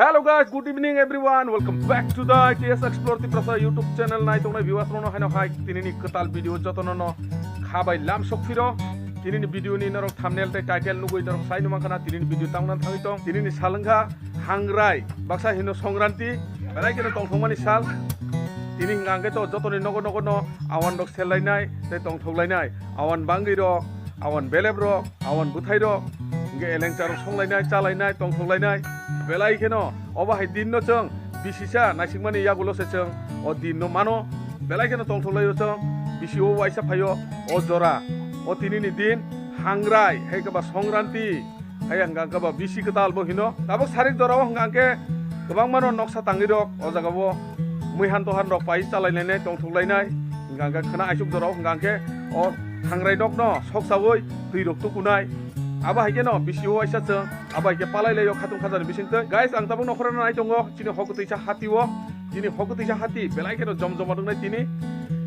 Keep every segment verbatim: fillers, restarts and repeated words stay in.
Hello guys, good evening everyone. Welcome back to the I T S Explore Tiprasa YouTube channel. Nai tongnai viewers rono haino hai tinini kwtal video jotono no khabai lam sok phiro. Tinini video ni norok thumbnail tei title nugui norok sai numankha na tinini video tangna thangwi tong. Tinini salwngkha Hangrai, baksa hino Songranti, belai kheno tongthokmani sal. Tini hingka hingke to jotoni nogo nogo no awan rok sel lainai tei tongthok lainai. Awan bangwi rok, awan belep rok, awan bwthai rok, hingke elengcha rok song lainai, cha lainai, tongthok lainai. Belai kheno obo hai din no chwng bisisa naisikmani yagulo se chwng o din no mano. Belai kheno tongthok laio chwng bisi o waisa phaio o jora. O tini ni din Hangrai, hai khe ba Songranti. Hai hingka hingke ba bisi kwtal bo hino. Tabuk sarik jora o hingka hingke kwbangma no noksa tangwi rok o jaga o mui han tohan rok pai cha lainai, tongthok lainai. Hingka hingke khwna aisuk jora o hingka hingke o Hangrai nok no sok chawi twi rok tukunai. Abo hai khe no bisi o waisa chwng, abo hai khe palai laio khatung khajani bising twi. Guys, ang tabuk nokhorano nai tongo chini hokotwisa hati o. Chini hokotwisa hati belai kheno jom joma tongnai tini.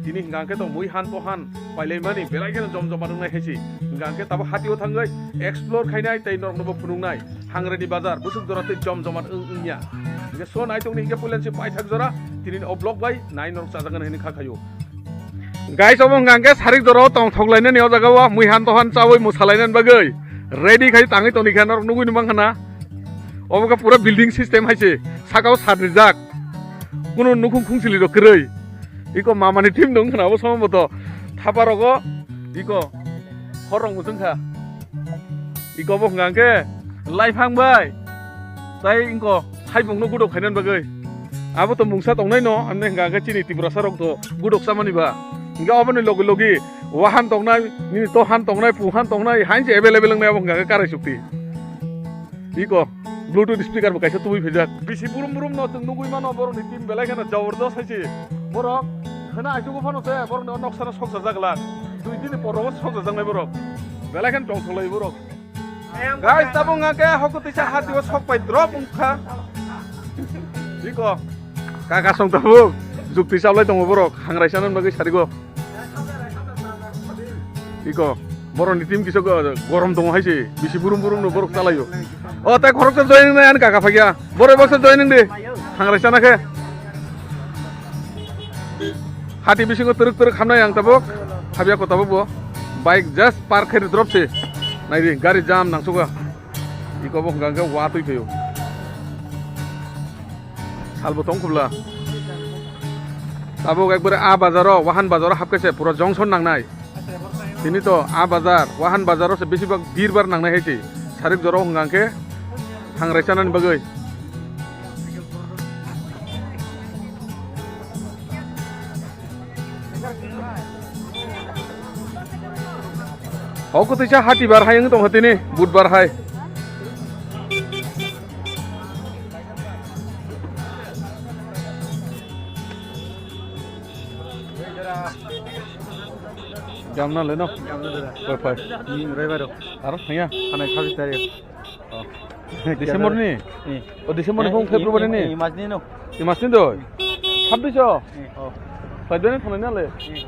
Tini hingka hingke to mui han tohan pailaimani belai kheno jom joma tongnai hai si. Hingka hingke tabuk hati o thangwi explore khainai tei norok no bo phunuknai. Hangrai ni bazar bwswk jora tei jom joma wng wngya. Hingke so nai tongni hingke puilan si paithak jora tini o vlog bai nai norok chajakgani hinwi kha khaio. Guys, obo hingka hingke sarik jora o tongthok lainani o jaga o mui han tohan chawi mwsa lainani bagwi ready khai tangwi tongni kha norok nugui numa khana. Obo khe pura building system hai se, saka o sat rijak. Kuno nukhung khungsili rok kwrwi. Iko mamani team dong khna, obo somo boto thapa rogo iko hor rok muchung kha. Iko bo hwnka hwnkhe laiphang bai tai inko saibung no gudok khainani bagwi. Abo to mungsa tongnai no, amne hwnka hwnkhe chini Tiprasa rok to gudok chamani ba. Hwnkhe oboni logi logi wahan tongnai, nini to han tongnai, pu han tongnai, hain se available wngnai abo hwnka hwnkhe karai chukti. Iko Bluetooth speaker bo kaisa tubui phaijak. Bisi burum burum no chwng nugui mano, borok ni team belai kheno jabardast hai se. Borok khwna aisuk phano se borok ni o noksa no sok sajak glak. Dui din ni por rogo sok sajak nai borok. Belai kheno tong tholai borok. Guys, tabuk hwnka khe hoko tisa hati o sok pai drop wngkha. Iko kaka song tabuk jukti chablai tongo borok, hangrai chana bagwi sarigo. Iko, borok ni team kisa go-, gorom tongo hai se, bisi burum burum no borok chalaio. O, tai khoroksa joining nai ani kaka phagya. Borok baksa joining di. Hangrai chana khe. Hati bisingo twrwk twrwk hamnai ang tabuk. Habya ko tabuk bo. Bike just park khe drop se. Nai di, gari jam nangsuka. Iko bo hwnka hwnkhe watwi phaio. Salbo tong khubla. Tabuk ekbare a bazaro, wahan bazaro hapkhe se pura junction nangnai. Tini to a bazar, wahan bazaro se besibak birbar nangnai hai se. Sarik jora hwnka hwnkhe hangrai chanani bagwi. Hoko tisa hati bar hai wng tongkha tini, budbar hai. Jamna leno. Jamna leno. Koi phai. Hmm, raibar. Aro thangya. Anai sabis tarik. Oh. December ni? Eh. Oh, December ni, eh, bung February ni? Eh, mas ni no. Eh, mas ni do? Sabbish o? Eh, oh. Phaidani thangna le? Eh.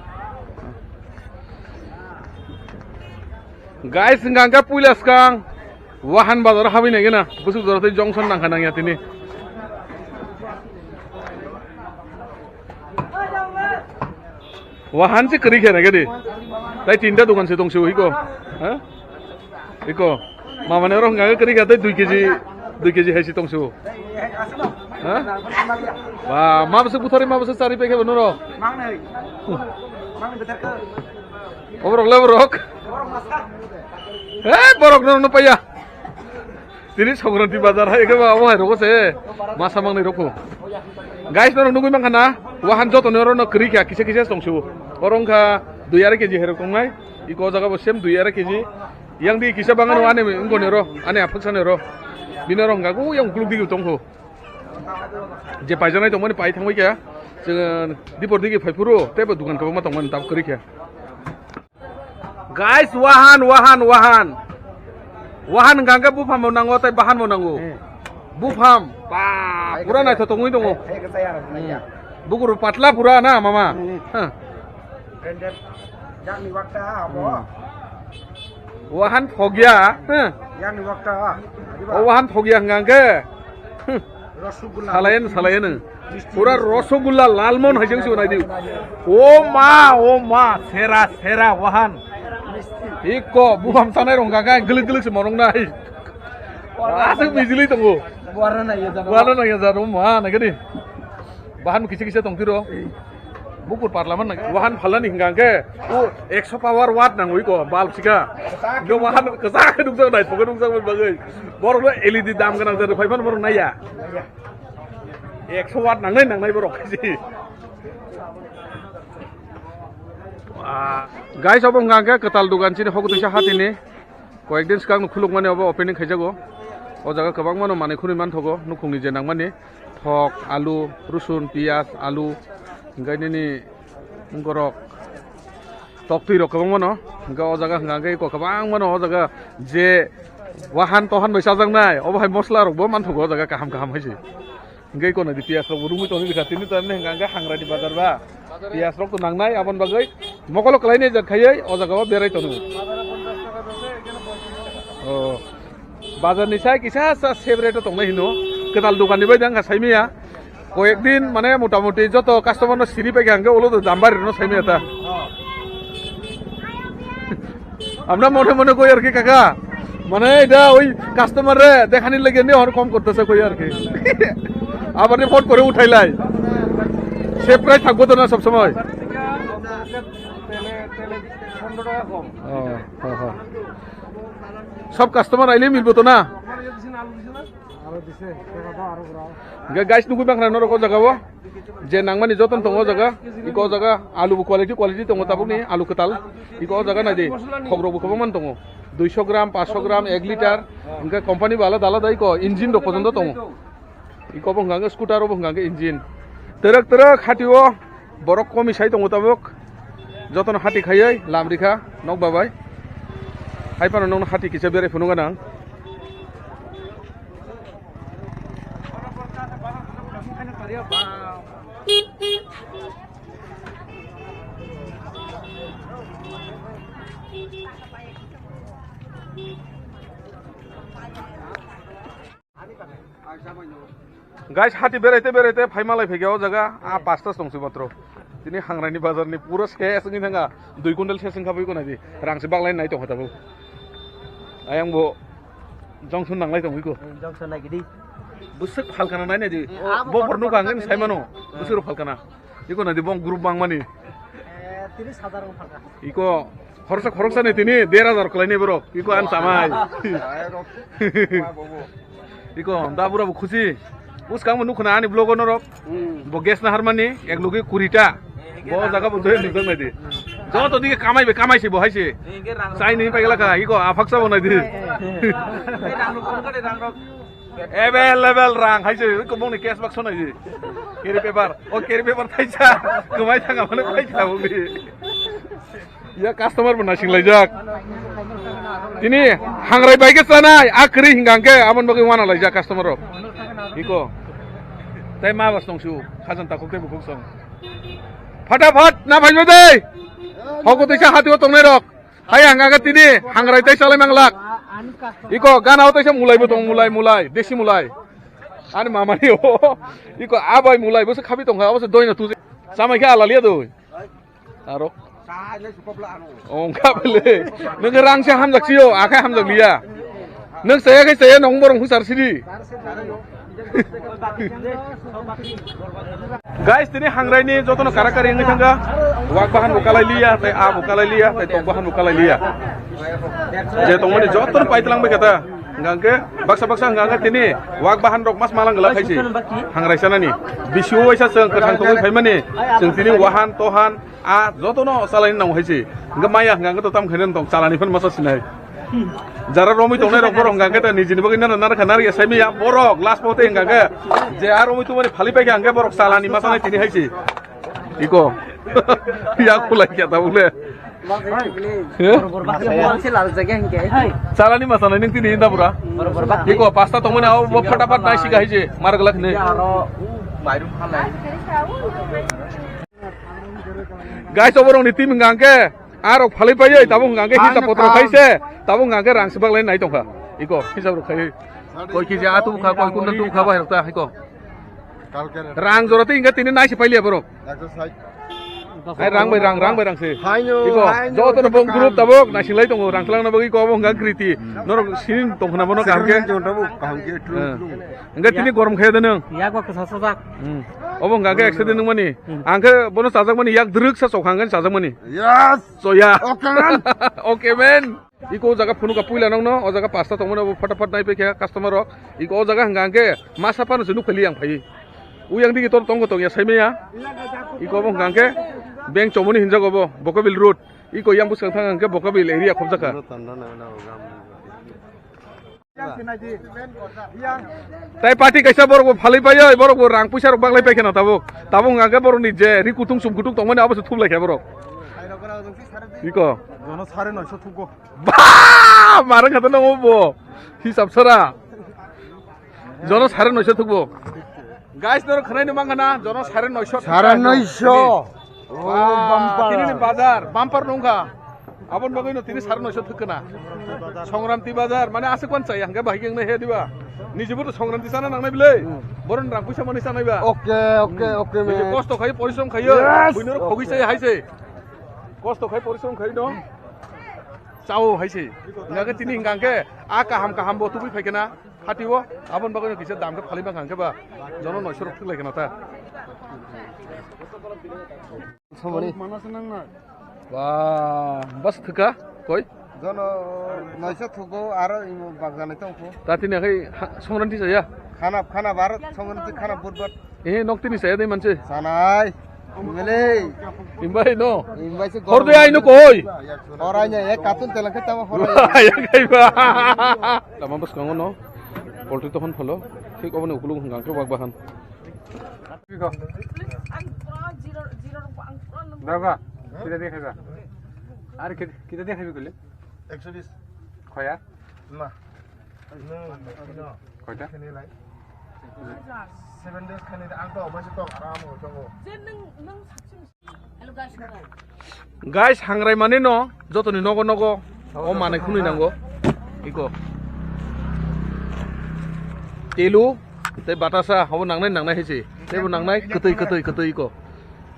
Guys, hwnka hwnkhe puila swkang wahan bazar habwi naigena. Bwswk jora tei junction nangkha nangya tini. Wahan se kwrwi khe naikhe di. Tai tinta dokan se tongse iko. Ha? Iko. Mamani oro hwnka khe kwrwi khe tei dui kg, dui kg hai se tongse. Ha? Ba, ma bwswk buthari, ma bwswk chari pai khe bo noro. Oborok le borok. He, borok no, no paiya. Tini Songkranti bazar hai khe ba omo hai rogo se masa mangnai rokho. Guys, norok nugui mankha na, wahan joto ni oro no kwrwi kha, kisa kisa tongsu. Oro wngkha dui arai kg hai rok tongnai. Iko jaga bo same dui arai kg. Yang di kisa bangano ani wngkoni oro, ani aphaksa ni oro. Bini oro wngkha gu yang ukuluk digi tongkho. Je paijaknai tongmani pai thangbai kha. Chwng dipor digi phai phuru teibo dukan kwbangma tongmani tab kwrwi kha. Guys, wahan, wahan, wahan. Wahan hwnkha hwnkhe buphang bo nango tei bahan bo nango. Hmm. Buphang, ba, pura naithok tongwi tongo. Hai, hai, hai, hai, hai. Hmm. Bukuru patla pura na, mama. Hmm. Huh. Branded. Yang ni wakta, abo. Hmm. Wahan phogya, huh. Yang ni wakta, ah. O wahan phogya hwnkha hwnkhe. Hmm. Salayan, salayan. Pura rosogulla lalmon hai jeng su nai di. O ma, o ma, sera, sera, wahan. Iko, buham sanai rong gaga, gelik gelik se morong nai. Asuk bijili tongo. Buarna nai ya jano. Buarna nai ya jano, ma, nai gani. Bahan kisi kisi tong tiro. Bukur parlaman nang, wahan phalani hingka hingke, o ekso power watt nang ui ko, bulb sika. Hingke wahan kesak nukjak nai, thoke nukjak bagwi. Borok no L E D dam ganang jadu, phai phano borok naiya. Ekso watt nangnai, nangnai borok kaisi. Wah. Guys, obo hingka hingke kwtal dugan chini hoku tuisa hatini. Koyekdin swkang no khulukmani obo opening khaijago. O jaga kwbangma no manwi khwnwi manthogo, nukhungni je nangmani thok, alu, rusun, piyaj, alu, hingke nini borok toktwi rok kwbangma no. Hingke o jaga hwnka hwnkhe eko kwbangma no o jaga je wahan tohan bai chajaknai, obo hai mosla rokbo manthogo o jaga kaham kaham hai se. Hingke eko naidi piyaj rok bo rungwi tongwi rikha, tini to emne hwnka hwnkhe hangrani bazar ba piyaj rok to nangnai, aboni bagwi mokolo kwlainai jat khaiwi o jaga o berai tongo. O, bazar ni sai kisa sa separate tongnai hino, kwtal dokan ni bai dang kha saimaya, koyek din mane mota moti joto customer no sini pai kha hwnkhe ulo do dam bari rwno saimaya ta. Amna mone mone koi ar ki kaka. Mane eta oi customer re dekhani lage ne hor kom korte se koi ar ki. Abar ni phone kore uthai lai. Same price thakbo to na sob somoi. Oh, oh, oh. Sob customer aile milbo to na. Hingke guys, nugui mankha norok o jaga o je nangmani joto tongo o jaga. Iko o jaga alu bo quality quality tongo tabukni alu kwtal. Iko o jaga naidi thokrok bo kwbangma tongo, duiso gram, paanch so gram, ek liter. Hingke company bo alada alada iko engine rok pojonto tongo. Iko bo hwnka hwnkhe scooter, obo hwnka hwnkhe engine. Twrwk twrwk hati o. Borok komi sai tongo tabuk. Jotono hati khaiwi lam rikha nok babai. Hai phano nokno hati kisa berai phunukgo nang. Guys, hati beraite beraite phai malai phaikha o jaga, a pasta tongsi matro. Tini hangraini bazar ni pura ses wngwi thangkha, dui kuntal ses wngkha bai kunadi. Rangsi baklai nai tongkha tabuk. Ayang bo jongson nanglai tongwi ko. Jongson nai gidi. Busuk phalkana nai nai di. Bo borno kangin sai mano. Busuk phalkana. Iko nadi bong group bang mani. Eh, tiris hajar wng phalka. Iko khoroksa khoroksa ni tini der hajar kwlai ni borok. Iko an samai. Iko da bura bo khusi. Uskang bo nukhna ani vlog o norok. Hmm. Bo gas na harmani ek logi kurita. Bo jaga bo doi nujak nai di. Joto dike kamai be kamai se bo hai se. Chai ni pai gala ka. Iko aphaksa bo nai di. Available rang hai se, ko bongni cash box sonai di. Carry paper, o carry paper thaisa, kwmai thanga mane paisa bo bi. Ya customer bo nasing laijak. Tini hangrai bai khe chanai, a kwrwi hingka hwnkhe aboni bagwi wana laijak customer rok. Iko. Tai ma bas tong su, khajan takhuk tei bukhuk song. Phataphat na phaibai dei. Hogo teisa hatio tongnai rok. Hai ang aga tini hangrai tai chalai manglak. Iko gana o taisa mulai bo tong, mulai, mulai, desi mulai. Ani mama ni o. Iko abai mulai bo se khabi tong kha, abo se doi na tu. Samai khe alaliya doi. Aro. Ongkha bele. Nang rang se hamjak sio, akhai hamjak liya. Nang saya khe saya nong borong husar sidi. Guys, tini hangrai ni jotono kara kari wngwi thangkha. Wak bahan bo kalai liya, tei a bo kalai liya, tei tok bahan bo kalai liya. Je tongmani jotono paitlang bai kha ta. Hingkha hingkhe baksa baksa hingkha hingkhe tini wak bahan rok mas malang gala khaisi. Hangrai sanani. Bisi o waisa chwng kwthang tongwi phaimani. Chwng tini wahan, tohan, a jotono chalani nango hai se. Hingke maya hingka hingke to tam khainani tong chalani phano masa sinai. Jara romwi tongnai rok borok hingka hingke to nijini bagwi nana nana kha nari sai maya borok last pote hingka hingke je a romwi tongmani phali paikha hingke borok chalani masa nai tini hai se. Iko. Ya khulai kya ta bole. He? Chalani masa nai ning tini hinda pura. Iko pasta tongmani abo bo phata phat nai sika hai se. Mar glak ne. Guys, oborok ni team hingka hingke, arok phalwi paiwi, tabuk hingka hingke hisa potro khai se, tabuk hingka hingke rang sibak lai nai tongkha. Iko, hisa rok khai. Koi kiji atu kha, koi kunna tu kha bai rok ta hai ko. Rang jora te inga tini nai se pailiya borok. Hai rang bai rang, rang bai rang se. Haino, iko, haino, joto no bong group tabok, nai singlai tongo, rang tlang na bagwi ko obo hwnga kriti. Norok sini tong khna bono kaham khe. Kaham khe, true, true. Hwnkhe tini gorom khe de nung. Yak ba kwsa sajak. Hmm. Obo hwnga khe accident nung mani. Hmm. Ang khe bono chajak mani yak drwk sa chok hang khe chajak mani. Yes. So ya. Okay, man. Okay, man. Iko o jaga phunuk ka puila nokno, o jaga pasta tongmani obo phataphat nai paikha customer rok. Iko o jaga hwnka hwnkhe masa phano se nukphali yang phai. Uyang digi tor tongo tongya saimaya. Iko obo hwnka hwnkhe beng chomoni hinjak obo Bokabil road. Iko yang bwskang thang hwnkhe Bokabil area khobjakha. Tai party kaisa borok bo phalwi paio, borok bo rang puisa rok baglai paikha na tabuk. Tabuk hwnka hwnkhe borok ni je ri kutung sum kutung tongmani abo se thup laikha borok. Iko. Jono sare noisho thugo. Ba! Marang kata nang bo. Hisab sara. Jono sare noisho thukbo. Guys, noro khwnai ni mangana, jono sare noisho thukbo. Sare noisho. Ba, bumper. Tini ni bazar, bumper nungkha. Abon bagwi no tini sare noisho thukna. Songramti bazar, mane aswk wan chaya hangke bahai keng he diba. Nijibo to songramti sana nangnai bile. Hmm. Boron rang puisa mani sanai ba. Okay, okay, okay, man. Kosto khai, porishrom khai. Yes. Buinoro khogi sai hai se. Kosto khai, porishrom khai no. Chao hai se. Hingkha khe tini hingkha khe a kaham kaham bo tubui phai khe na. Hati o abon bagwi no kisa dam khe phalwi bang hang khe ba. Jono noisho rok thik lai khe na ta. Somoni. Ba, bas thika koi. Jono noisho thugo aro imo bagjanai tongkho. Ta tini khai ha-, songranti saya. Khana, khana bar, songranti khana burbat. Eh, nok tini saya dai manse. Sanai. Imbalai. Imbai no. Imbai se hor de ai no koi. Hor ai ne, ek katun telang ke tama hor ai. Ya kai ba. Tama bas kango no. Poultry to hon phalo. Thik oboni ukulung hang ke wak bahan. Daga. Kita dia kata. Ari kita, kita dia kata kuli. Ekso bis. Khoya. Na. Koita? Seven days khainai ang to omo se tok aram o tongo. Guys, hangrai mani no jotoni nogo nogo o manai khunui nango. Iko. Telu tei batasa obo nangnai nangnai hai se. Tei bo nangnai kwtwi kwtwi kwtwi iko.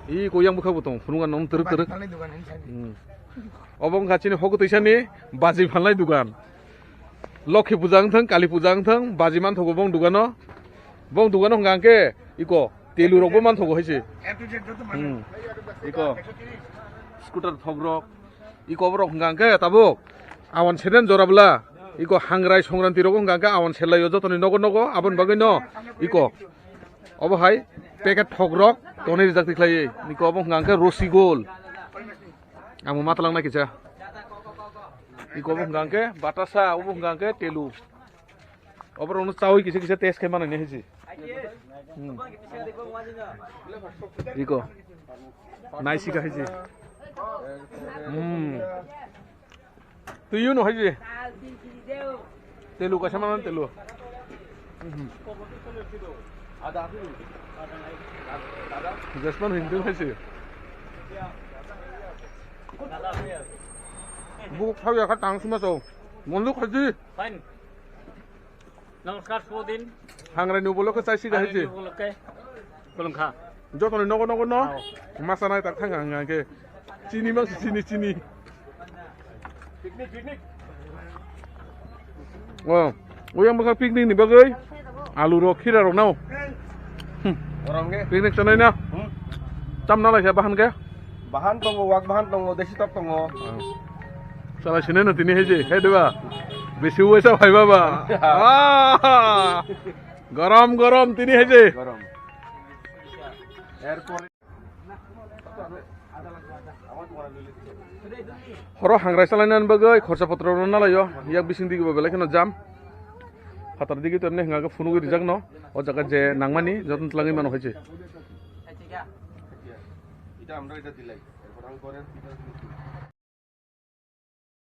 Iko yang bwkha bo tong phunukha nong twrwk twrwk. Hmm. Obo wngkha chini hokotwisani baji phalnai dugan. Lokhi puja wngthang, Kali puja wngthang, baji manthogo bong dugano. Bong dugano hwnkha hwnkhe iko telu rokbo manthogo hai se. Hmm. Iko scooter thokrok. Iko borok hwnkha hwnkhe tabuk awan seden jora bwla. Iko hangrai songranti rok hwnkha hwnkhe awan selaio jotoni nogo nogo aboni bagwi no iko. Obo hai packet thokrok tonwi rijak tikhlaiwi. Iko obo hwnkha hwnkhe rosi gol. Ang bo ma twlang nai kisa. Iko bo hwnkha hwnkhe batasa, obo hwnkha hwnkhe telu. Oborokno chawi kisa kisa test khai manai nai hai se. Hmm. Iko. Nai sika hai se. Hmm. Twiwi no hai se. Telu kaisa manani telu. Jasman hindung hai se. Buk thau ya kha tang sima so. Monluk haji. Fine. Namaskar, Sudin. Hangrai ni upolokhe chai sika hai se. Hangrai ni upolokhe. Khulumkha. Jotoni nogo nogo no. Ao. Masa nai tak thang ang ang khe. Chini mang chini chini. Picnic, picnic. Oh, uyang bwkha picnic ni bagwi alu rok khira rok nao. Hmm. Orang ge. Picnic chanai na. Hmm. Cham na lai khe bahan khe. Bahan tongo, wak bahan tongo, desi tok tongo. Chala sini no tini hai je, hai deba. Besi uaisa phai baba. Ah. Gorom gorom tini hai je. Gorom. Erpor Horo hangrai chalainani bagwi khorsa potro rwna laio, yak bising digi bo belai kheno jam. Phatar digi to emne hwnga khe phunugwi rijak no, o jaga je nangmani jotono twlangwi mano hai se. এটা আমরা এটা দিলাই, এরপর আমি পরে